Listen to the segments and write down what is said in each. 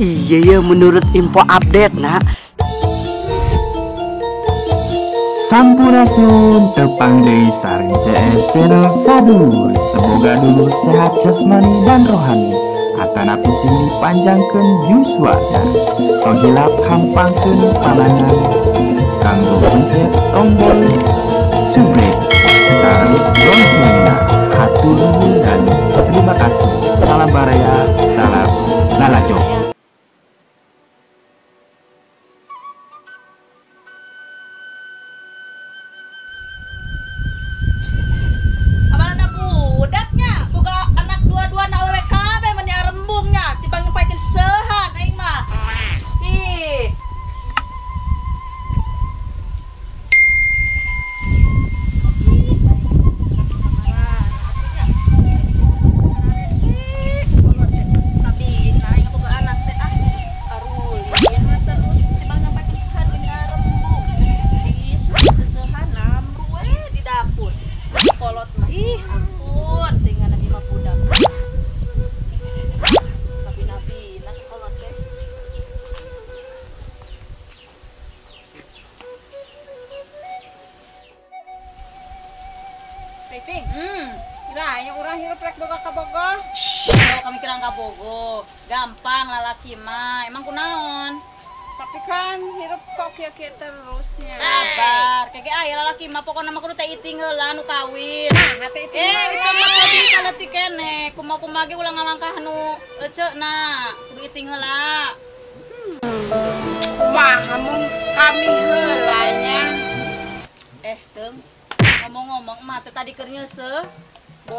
Iya ya, menurut info update nak. Sampurasun tepang deui sareng CS Channel Sadu. Semoga dulur sehat jasmani dan rohani. Atanapi sing dipanjangkeun yuswana. Tong hilap hampangkeun panangan. Kanggo pencet tombol subscribe sareng loncengna. Hatur nuhun dan terima kasih. Salam baraya, salam lalajo. Ting, kirain urang hirup rek boga ka Bogor. Kalau kami kira ka Bogor, gampang lalaki mah. Emang kunaon? Tapi kan hirup kok kieu-kieu terusnya. Sabar, kege aya lalaki mah pokona mah kudu teh iting heula nu kawin. Nah, hate iting. Itu mah teh bisa leutik keneh. Kumaha-kumaha ge ulah ngalangkah nu eceuna, kudu iting heula. Kumaha mun kami heula nya. Teung. Ngomong-ngomong, emak teh tadi keur nyeuseuh.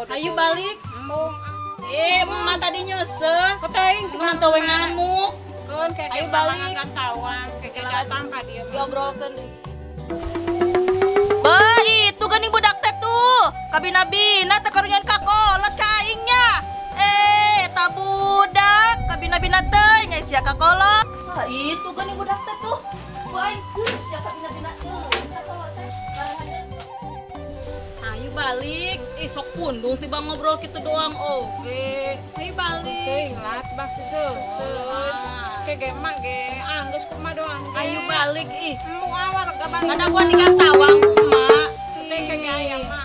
Ayo balik. Embung. Emak tadi nyeuseuh. Teuing kunaon teu we ngamuk. Keun keke ayo balik. Tawang, keke datang ka dieu. Diobrolkeun deui. Bah, itu geuning budak teh tuh. Kabina-bina teh karunyan ka kolot ka aing nya. Eta budak kabina-bina teh nya sia ka kolot. Bah, itu geuning budak teh tuh. Ku aing geus sia kabina-bina teh. Ka kolot teh. Ayo balik, sok pundung tiba ngobrol gitu doang, oke. Ayo balik. Teuing lat bak seuseun. Kege mah ge anggeus kumaha doang. Ayo balik ih. Embung awal gabang. Kada gua nikah tawang kumaha. Teh kege aya mah.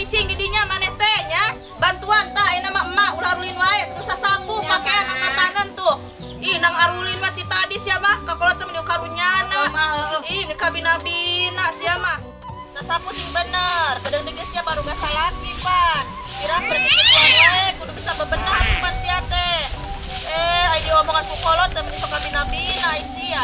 Cing didinya maneh teh nya bantuan tah ayeuna mah emak ulah arulin wae geus sasapu pakaian angkatanan tuh. Ih nang arulin mah ti tadi sia mah ka kolot teh meuni karunyana. Ih kabina-bina sia mah. Sasapu sing bener, kedeung sia baru gak salaki pan. Kira berkituan wae kudu bisa bebenah atuh pan sia teh. Ai diomongan ku kolot teh meuni sok kabina-bina ai sia.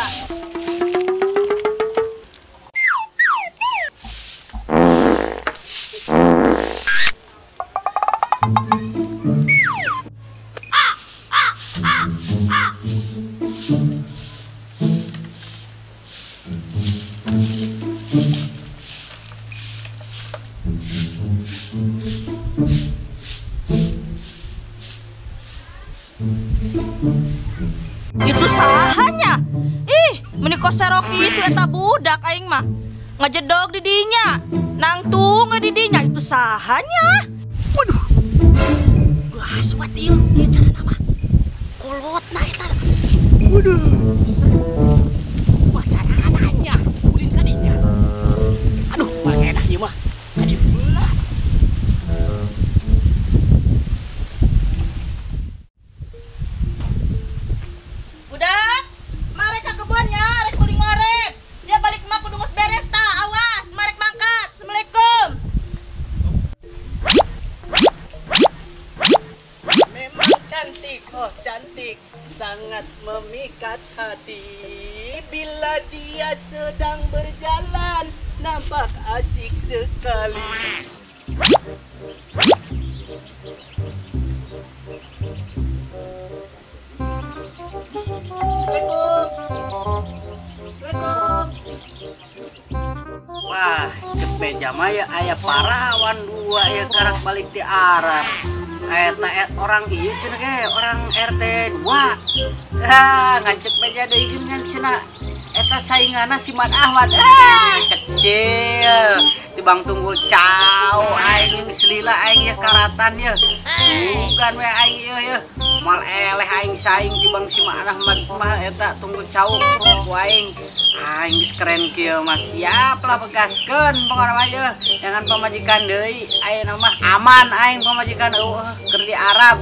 Itu sahanya. Ih, meni koserok itu eta budak aing mah. Ngajedog di dinya. Nangtung di dinya itu sahanya. Waduh. Aswat ieu ieu carana mah. Kolotna eta. Waduh. Wah carana nya ulin ka dinya. Aduh, mangenah ieu mah. Ka dieu heula. Budak, marek ka kebonnya, rek beli ngorek. Sia balik mah kudu geus beres tah, awas, marek mangkat. Assalamualaikum. Memang cantik, oh cantik, sangat memikat hati. Bila dia sedang berjalan, nampak asik sekali. Assalamualaikum. Assalamualaikum. Wah, cek meja mah ya aya parawan dua ya karak balik ti Arab. Eta orang ieu cenah ge, orang RT 2. Ah, ngancek meja deui geuningan cenah. Eta sainganna si Mat Ahmad. Ah, kecil. Tibang tunggul cau aing geus lila aing ya karatan ya. Bukan we aing ieu ya. Moal eleh aing saing tibang si Mat Ahmad mah eta tunggul cau ku aing. Aing geus keren kieu mah siap lah begaskeun pokona mah ieu. Jangan pamajikan deui ayeuna mah aman aing pamajikan eueuh keur di Arab.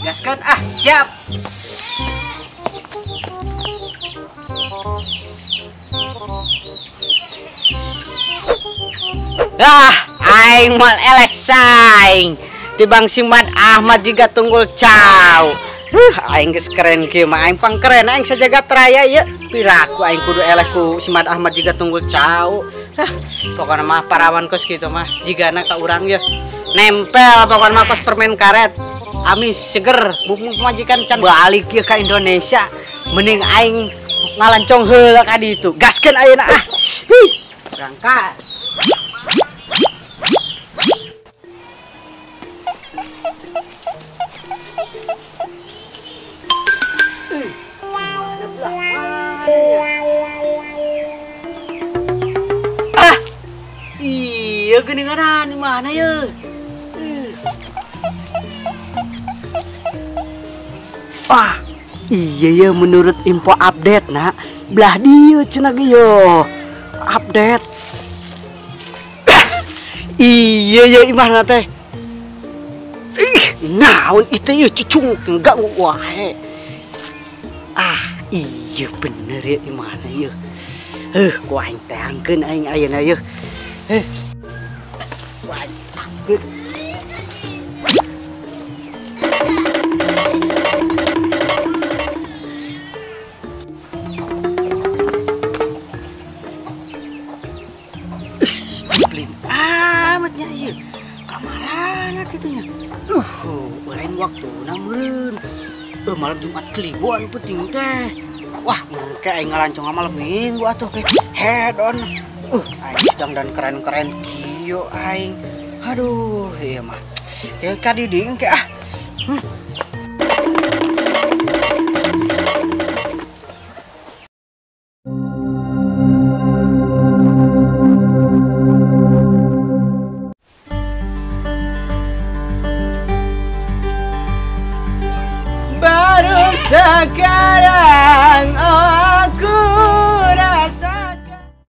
Gaskeun ah siap. Ah, aing moal eleh saing tibang si Mat Ahmad juga tunggul cau. Aing geus keren kieu mah aing pang keren aing sajagat raya ieu. Piraku aing kudu eleh ku si Mat Ahmad juga tunggul cau. Pokona mah parawan kos kitu mah jigana ka urang ye. Nempel pokona mah kos permen karet. Amis seger mumpung pamajikan can balik ieu ka Indonesia. Mending aing ngalancong heula ka ditu. Gaskeun ayeuna ah. Hih, berangkat. Ah, iya geuningan di mana ya? Wah, iya ya menurut info update nak, belah dia cenah ge yo. Update. Iya ya imahna teh. Ih, naon itu ieu cucung enggak wae. Ah, iya bener ya imahna ieu. Ku aing teangkeun aing ayeuna ieu. Ku aing teangkeun. Jeblin amatnya ieu. Kamarana kitu nya. Lain waktuna meureun. Malam Jumat Kliwon penting teh. Wah, engke aing ngalancong malam Minggu atuh head on. Aing sedang dan keren-keren kieu aing. Aduh, ieu mah. Kayak ka di dieu engke ah.